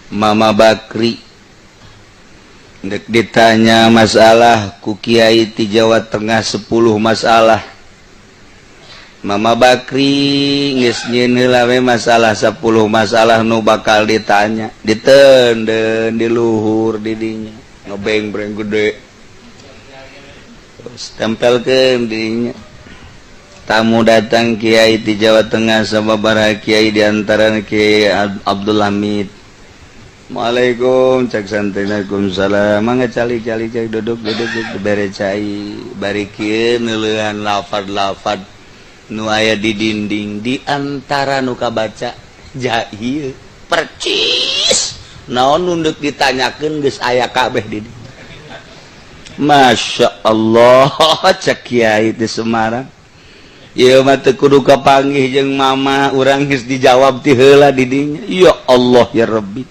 Mama Bakri dek ditanya masalah ku Kiai di Jawa Tengah 10 masalah. Mama Bakri geus nyieun heula we masalah 10 masalah nu bakal ditanya, ditenden di luhur didinya, ngebeng-breng gede, terus tempelkeun didinya. Tamu datang, Kiai di Jawa Tengah, sababaraha kiai, di antara Kiai Abdul Hamid. "Assalamualaikum," cek santri. "Waalaikumsalam, mangga calik, calik, calik, duduk, duduk, duduk." Bere cai, bari kieu neuleuhan lafad-lafad nu aya di dinding. Di antara nu kabaca jahil percis naon nu deuk ditanyakeun geus aya kabeh di dieu. "Masya Allah," cek kiai di Semarang, "ieu mah teu kudu kapanggih jeung mama, urang geus dijawab ti heula di dinya." Ya Allah ya Rabbi.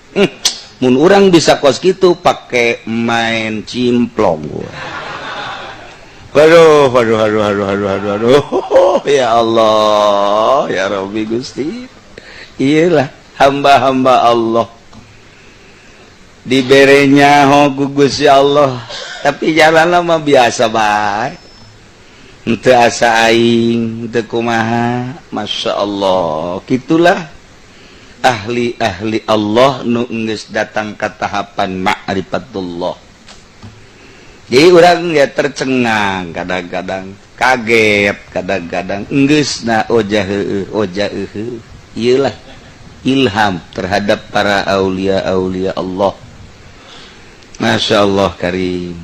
Mun urang bisa kos kitu, pake main cimplong gua. Aduh, aduh, aduh, aduh, aduh, aduh, aduh. Ya Allah ya Rabbi Gusti, iyalah hamba-hamba Allah diberenya ho ku Gusti Allah, tapi jalan mah biasa bae, henteu asa aing teu kumaha. Masya Allah, gitulah ahli-ahli Allah nu geus datang ke tahapan ma'rifatullah. Jadi orang ya tercengang kadang-kadang, kaget kadang-kadang, enggeus na ojah heueuh, ojah heueuh. Iyalah ilham terhadap para aulia-aulia Allah. Masya Allah karim.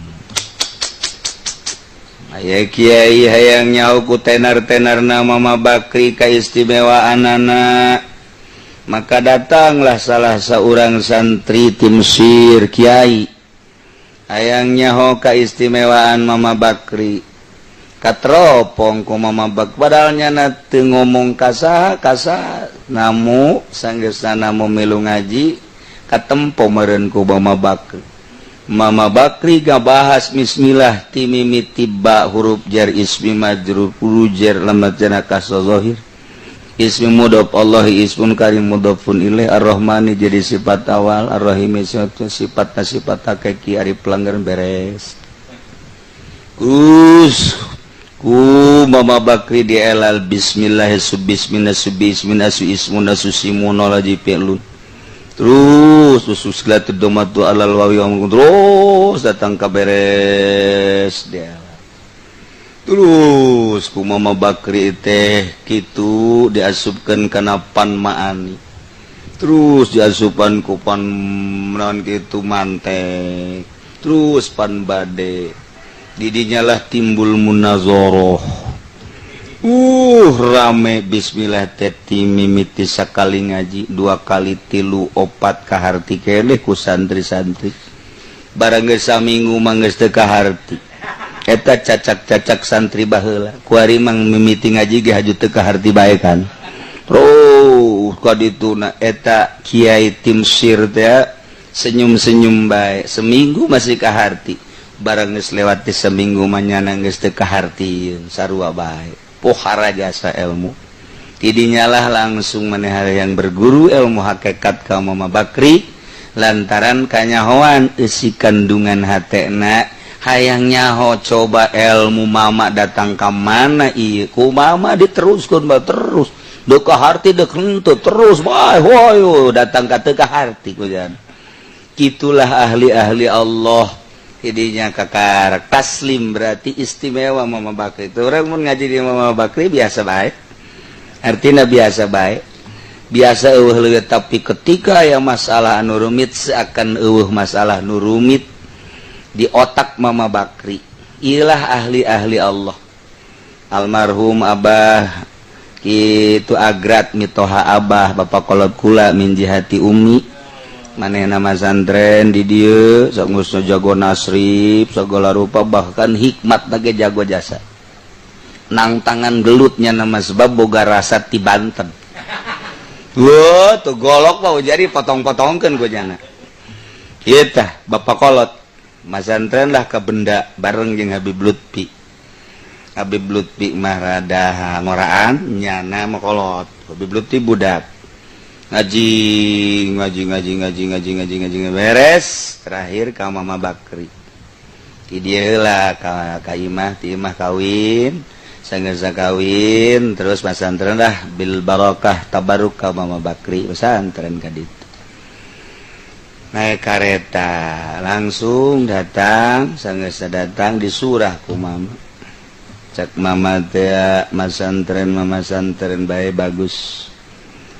Aya kiai hayang nyaho ku tenar-tenarna Mama Bakri kaistimewaanana, maka datanglah salah seorang santri ti Mesir, kiai hayang nyaho keistimewaan Mama Bakri. Katropong ku Mama Bakri, padahal nyana teu ngomong kasaha kasaha, namu sanggeusna namu milu ngaji, katempo meureun ku Mama Bakri. Mama Bakri ngabahas bismillah ti mimiti ba huruf jar ismi majrur, huruf jar lamat jana kasra zahir, ismi mudhof, Allah ismun karim mudhofun ilaih, ar-rahmani jadi sifat awal, ar-rahimi sifat sifat sifat hakiki, ari pelanggaran. Beres terus ku Mama Bakri dielal bismillah subismillah subismillah su ismun su simun lagi fi'lun, terus usus domatu alal wawi, terus datang ke beres dia. Terus ku Mama Bakri teh kitu diasupkeun kana pan maani, terus diasupan ku pan naon kitu mantek, terus pan bade didinyalah timbul munazoroh. Rame bismillah teh mimiti sakali ngaji, dua kali, tilu, opat, kaharti keneh ku santri-santri. Barang geus saminggu mah geus teu kaharti. Eta cacak-cacak santri baheula kuari mang mimiti ngaji ge haju teu kaharti bae kan. Terus ka dituna eta kiai ti Mesir teh senyum-senyum bae, seminggu masih kaharti. Barang geus lewat di seminggu mah nyana geus teu kaharti, sarua bae. Pohara jasa ilmu. Tidinyalah langsung maneh yang berguru ilmu hakikat ka Mama Bakri lantaran kanyahoan isi kandungan hatena hayang nyaho, coba ilmu mama datang ke mana ieu, ku mama diteruskeun ba, terus dek kaharti dek henteu, terus bae hoyo datang ka teu kaharti ku jan. Gitulah ahli-ahli Allah. Idinya kakar taslim, berarti istimewa Mama Bakri itu. Orang mun ngaji di Mama Bakri biasa baik, artinya biasa baik, biasa eueuh leuwih, tapi ketika yang masalah anu rumit, seakan eueuh masalah nu rumit di otak Mama Bakri. Ilah ahli-ahli Allah. Almarhum Abah itu agrat mitoha Abah, bapak kolot kula min jihati umi, manehna masantren di dieu, sok jago nasrib segala rupa, bahkan hikmat lagi jago jasa nang tangan gelutnya nama, sebab boga rasa ti Banten. Wah, tuh golok mau jadi potong-potongkeun ku jana. Ieu tah bapak kolot masantren lah ke benda bareng jeung Habib Lutfi. Habib Lutfi mah rada ngoraan, nyana mah kolot. Habib Lutfi budak. Ngaji ngaji ngaji ngaji ngaji ngaji ngaji beres terakhir ka Mama Bakri. Ti dieu heula ka imah, ti imah kawin, sanggeus kawin terus pasantren dah bil barokah tabaruk ka Mama Bakri pesantren ka ditu. Naik kareta langsung datang, sanggeus datang disurah ku mama. Cak mama teh masantren, mama santren bae bagus.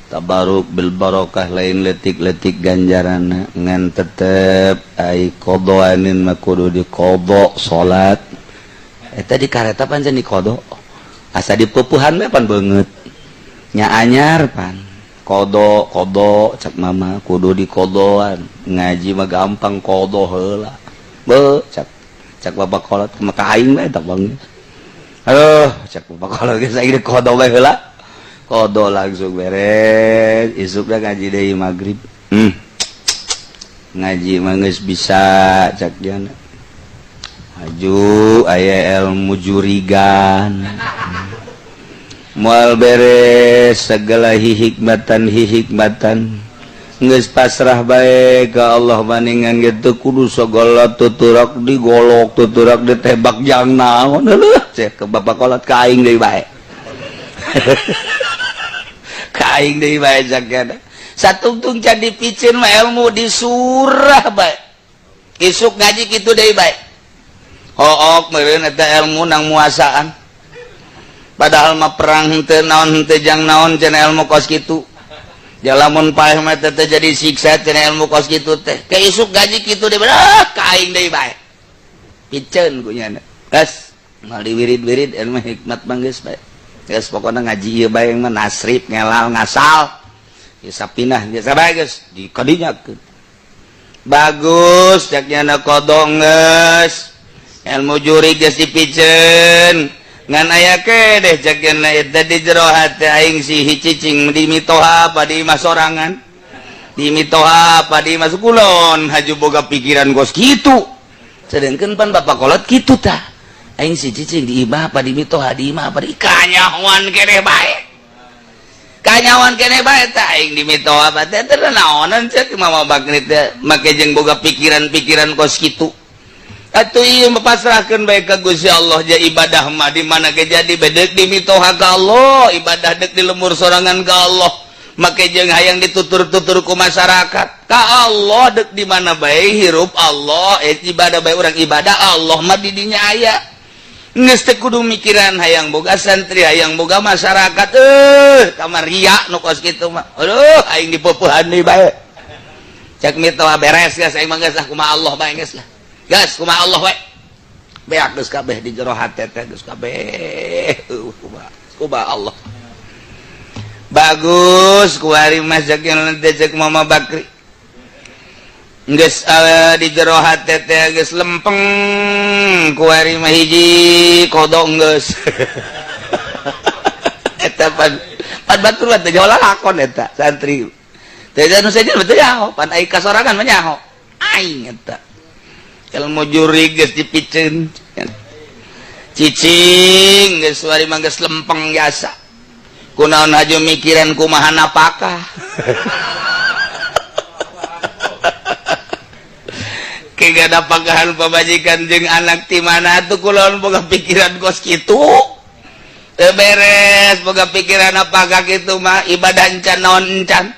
Tabaruk bil barokah lain letik-letik ganjaran ngan tetep ai qadaanin mah kudu diqada salat. Eta di kareta pancen diqada. Asa dipupuhan we pan beungeut. Nya anyar pan. Qada qada cak mama kudu diqadaan. Ngaji mah gampang qada heula. Beuh cak cak bapak kolot maka aing we eta bang. Aduh cak bapak kolot geus aing diqada we heula. Qada langsung beres, isuk dah ngaji deui magrib. Ngaji mah geus bisa cak jana. Haju aya ilmu jurigan. Moal beres segala hikmatan hikmatan. Geus pasrah bae ka Allah maningan gitu kudu sagala tuturak digolok tuturak ditebak jang naon heuh cek ke bapak kolot ka aing deui bae. Kaing deui bae sakana. Satungtung can dipiceun mah ilmu disurah bae. Isuk ngaji kitu deui bae. Hook meureun eta ilmu nang muasaan. Padahal mah perang henteu naon henteu jang naon cenah ilmu kos kitu. Jalamun paeh mah teh jadi siksa cenah ilmu kos kitu teh. Ke isuk ngaji kitu deui ah kaing deui bae. Piceun ku nyana. Geus moal diwirid-wirid ilmu hikmat mah geus bae. Geus pokona ngaji ieu bae mah nasrib ngelal ngasal. Ieu sapinah geus bae geus dikadinyakeun. Bagus cak nyana kodong geus. Ilmu juri geus dipiceun. Ngan aya kedeh cak nyana eta di jero hate aing si cicing di mitoha apa di imah sorangan. Di mitoha apa di imah kulon haju boga pikiran kos kitu. Sedengkeun pan bapak kolot kitu tah. Aing si cicing di imah apa di mitoha di imah apa di kanyahoan keneh bae. Kanyahoan keneh bae tah aing di mitoha apa teh teh naonan cek Mama Bakri teh make jeung boga pikiran-pikiran kos kitu. Atuh ieu mapasrahkeun bae ka Gusti Allah ja ibadah mah di mana ge jadi bedek di mitoha ka Allah, ibadah deuk di lemur sorangan ka Allah. Make jeung hayang ditutur-tutur ku masyarakat. Ka Allah deuk di mana bae hirup Allah, ibadah bae urang ibadah Allah mah di dinya aya. Geus teu kudu mikiran hayang boga santri, hayang boga masyarakat, kamar ria nu kos kitu mah. Aduh, aing dipeupehan deui bae. Cek mitoha beres geus aing mah geus lah kumaha Allah bae geus lah. Geus kumaha Allah we. Beak geus kabeh di jero hate teh geus kabeh. Kumaha Allah. Bagus kuari mah cek teh cek Mama Bakri. Geus di jero hate teh geus lempeng kuari mah hiji kodong geus. Eta pan pan batur teh jauh lakon eta santri. Teh anu sejen betul nyaho, pan ai kasorangan mah nyaho. Aing eta. Ilmu juri geus dipiceun. Cicing geus kuari mah geus lempeng jasa. Kunaon haju mikiran kumaha napakah. Kega napakahan pamajikan jeung anak ti mana atuh kulaon boga pikiran kos kitu. Teu beres boga pikiran apakah kitu mah ibadah encan naon encan.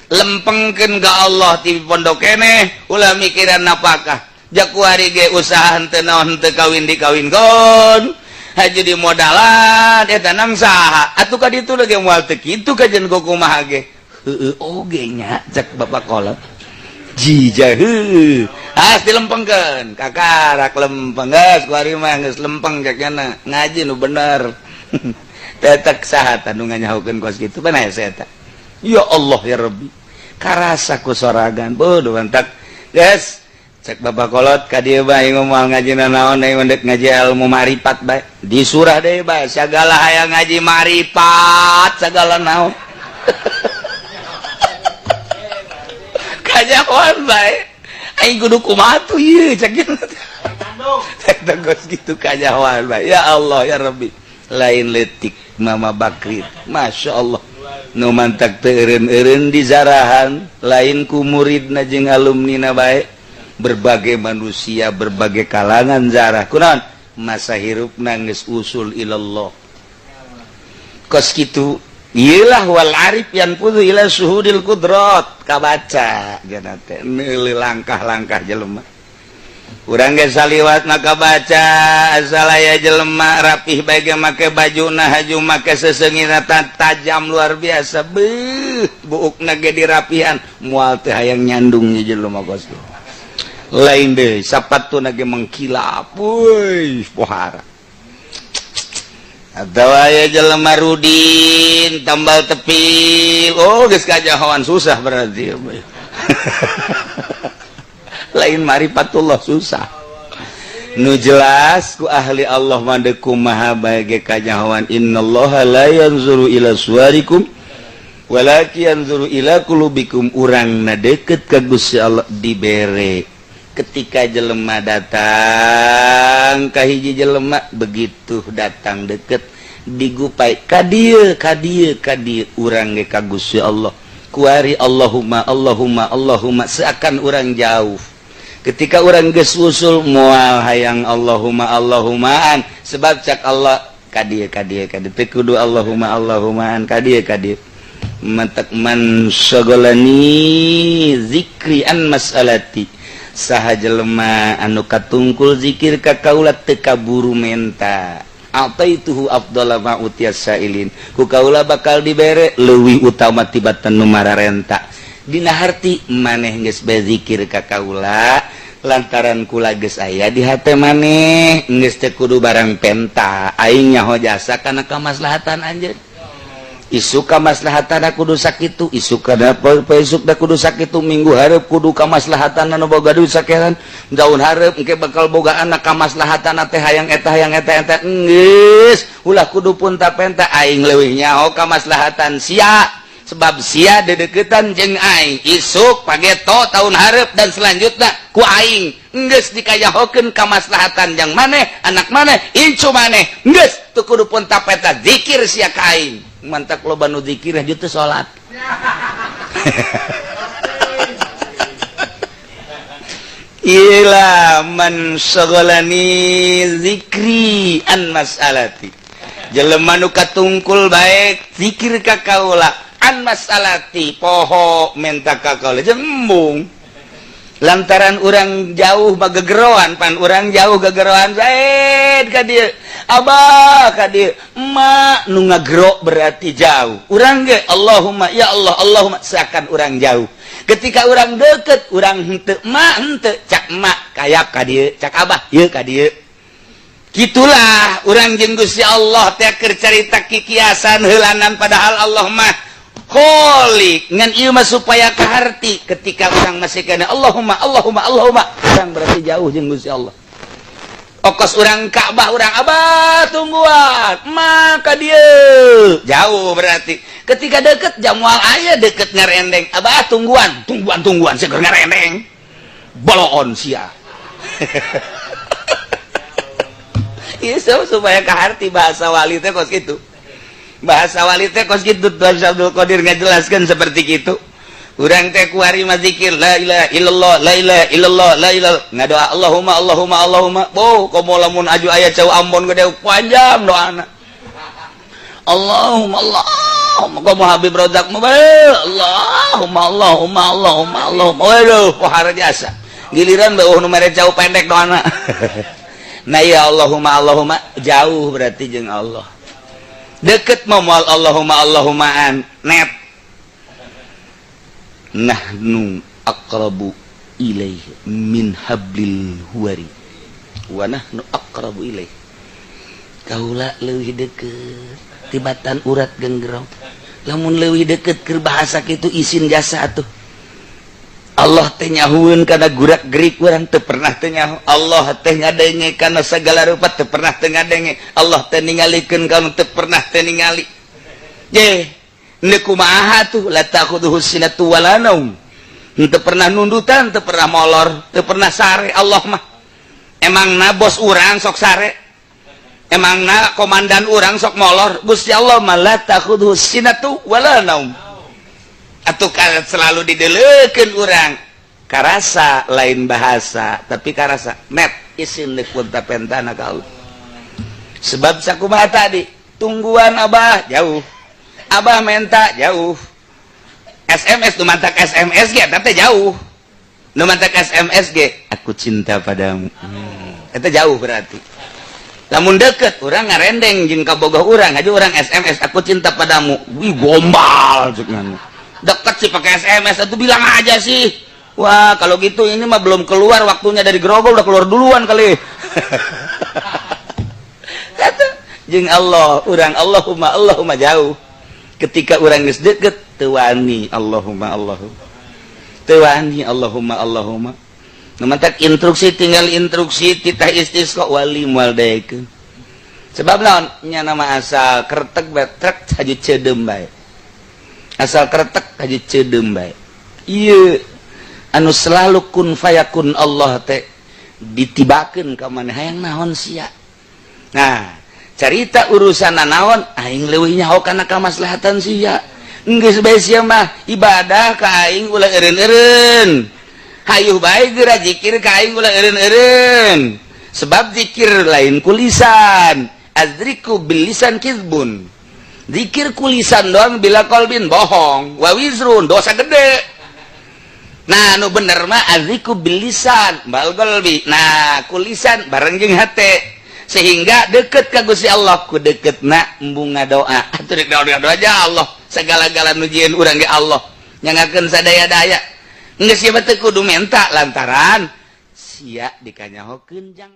Lempengkeun ka Allah ti pondok keneh ulah mikiran napakah. Jakuari ge usaha henteu naon henteu kawin dikawinkeun. Haji di modalan eta nang saha atuh ka ditu ge moal teu kitu kajen kumaha ge. Heueuh oge nya cek bapak kolot. Jijah heueuh. Ah dilempengkeun kakarak lempeng geus kuari mah geus lempeng cek nyana ngaji nu bener. Tetek saha tah nu nganyahokeun kos kitu pan aya eta. Ya Allah ya Rabbi. Karasa ku soragan bodoh mantak. Geus cek bapak kolot ka dieu bae moal ngaji naon aing ndek ngaji ilmu maripat bae. Disurah deui bae sagala hayang ngaji maripat sagala naon. Kanyahoan bae. Aing kudu kumaha tuh ieu cek teh geus kitu kanyahoan bae. Ya Allah ya Rabbi. Lain leutik Mama Bakri. Masya Allah. Nu mantak teu eureun-eureun dizarahan lain ku muridna jeung alumnina bae, berbagai manusia, berbagai kalangan zarah. Kunaon? Masa hirupna geus usul ilallah. Kos kitu iyalah wal arif yanfudhu ila syuhudil qudrat kabaca geuna teh neuleuh langkah-langkah jelema. Urang ge saliwat maka baca asal aya jelema rapih bae ge make bajuna haju make seseungina tajam luar biasa, beuh buukna ge dirapihan moal teh hayang nyandung ye jelema kos kitu. Lain deui sapatuna ge mengkilap, euy pohara. Atawa aya jelema rudin tambal tepil, oh geus kajahoan susah berarti. Lain marifatullah susah. Nu jelas ku ahli Allah mah deuk kumaha bae ge kanyahoan, innallaha la yanzuru ila suwarikum walakin yanzuru ila qulubikum. Urangna deukeut ka Gusti Allah dibere. Ketika jelema datang ka hiji jelema, begitu datang deket digupai ka dieu ka dieu ka dieu, urang ge ka Gusti Allah kuari Allahumma Allahumma Allahumma, seakan urang jauh. Ketika urang geus usul moal hayang Allahumma Allahumaan, sebab cak Allah ka dieu ka dieu ka dieu teu kudu Allahumma Allahumaan ka dieu ka dieu. Mantak man syaghalani zikri an mas'alati, saha jelema anu katungkul zikir ka kaula teu kaburu menta, ataituhu afdhala ma utiyas sailin, ku kaula bakal dibere leuwih utama tibatan nu mararenta. Dina harti maneh geus bae zikir ka kaula lantaran kula geus aya di hate maneh, geus teu kudu barang penta, aing nyaho jasa kana kamaslahatan anjeun. Isuk kamaslahatan kudu sakitu, isuk kana isuk da kudu sakitu, minggu hareup kudu kamaslahatan anu boga duit sakeran, daun hareup engke bakal boga anak kamaslahatan teh hayang eta hayang eta eta, geus ulah kudu punta penta, aing leuwih nyaho kamaslahatan sia sebab sia dedeketan jeung aing isuk pageto tahun hareup dan selanjutnya ku aing geus dikayahokeun kamaslahatan jang maneh, anak maneh, incu maneh, geus teu kudu punta penta zikir sia ka aing. Mantak loba nu zikir haju teu salat. Ila man syaghalani zikri an mas'alati, jelema nu katungkul bae zikir ka kaula an mas'alati poho menta ka kaula jembung. Lantaran urang jauh bagegeroan, pan urang jauh gegeroan zaid ka dieu abah ka dieu emak nu ngagero berarti jauh. Urang ge Allahumma ya Allah Allahumma seakan urang jauh. Ketika urang deket urang henteu emak henteu cak emak kayak ka dieu cak abah ieu ka dieu. Gitulah urang jeung Gusti Allah teh keur carita kikiasan heulanan, padahal Allah mah Kholiq ngan ieu mah supaya kaharti. Ketika urang masih kana Allahumma Allahumma Allahumma, urang berarti jauh jeung Gusti Allah. Okos urang Ka'bah urang abah tungguan maka dieu jauh berarti. Ketika deket jamual aya deket ngarendeng abah tungguan tungguan tungguan seger ngarendeng boloon sia. Ieu supaya kaharti bahasa wali teh kos kitu. Bahasa wali teh kos kitu Tuan Abdul Qadir ngajelaskeun seperti kitu. Urang teh kuari mah zikir la ilaha illallah la ilaha illallah la ilaha, ngadoa Allahumma Allahumma Allahumma. Boh komo lamun aju aya cau Ambon gede panjang doana. Allahumma Allahumma komo Habib Rozak mah Allahumma Allahumma Allahumma Allahumma. Waduh pohara jasa. Giliran beuh nu mere cau pendek doana. Nah ya Allahumma Allahumma jauh berarti jeung Allah. Deket mau mual Allahumma Allahumaan net. Nahnu aqrabu ilaihi min hablil huwari wa nahnu aqrabu ilaihi. Kaula leuwih deket tibatan urat genggerong. Lamun leuwih deket keur bahasa kitu isin jasa atuh. Allah teh nyahueun kana gurak-gerik urang teu pernah teu nyaho. Allah teh ngadenge kana sagala rupa teu pernah teu ngadenge. Allah teh ningalikeun kana teu pernah teu ningali. Ye, neuk kumaha tuh la ta'khudhuhu sinatu wala naum. Teu pernah nundutan, teu pernah molor, teu pernah sare Allah mah. Emang na bos urang sok sare. Emang na komandan urang sok molor? Gusti Allah mah la ta'khudzuhu sinatu wala naum. Atuh selalu didelekeun urang karasa, lain bahasa tapi karasa net isin deuk pentana ka Allah. Sebab sakumaha tadi, tungguan Abah jauh, Abah menta jauh. SMS nu mantak SMS ge eta teh jauh. Nu mantak SMS ge "aku cinta padamu", eta jauh. Berarti lamun deket, urang ngarendeng jeung kabogoh urang aja, urang SMS "aku cinta padamu", wih, gombal cek. Deket sih pakai SMS itu, bilang aja sih. Wah, kalau gitu ini mah belum keluar waktunya dari grogol udah keluar duluan kali. Kata jeung Allah urang Allahumma Allahumma jauh. Ketika urang geus deket, teu wani Allahumma Allahumma, teu wani Allahumma Allahumma. Nu mantak instruksi, tinggal instruksi titah istisqa, wali moal daekeun. Sebab naon nya? Nama asal kertek betrek haji ceudeum bae, asal kretek haji ceudeum bae. Ieu anu selalu kun fayakun Allah teh ditibakeun ka maneh, hayang naon sia? Nah, carita urusan naon, aing leuwih nyaho kana kamaslahatan sia. Geus bae sia mah ibadah ka aing ulah eureun-eureun, hayuh bae geura zikir ka aing ulah eureun-eureun. Sebab zikir lain ku lisan, adzikru bil lisan kizbun. Zikir ku lisan doang bila qalbin bohong, wa wizrun, dosa gede. Nah, nu bener mah adzikru bil lisan bal qalbi. Nah, ku lisan bareng jeung hate sehingga deket ka Gusti Allah. Ku deket na embung doa atuh, rek doa doa aja Allah segala-gala nu jieun urang ge Allah nyangakeun sadaya-daya. Geus sia teu kudu menta lantaran sia dikanyahokeun jang.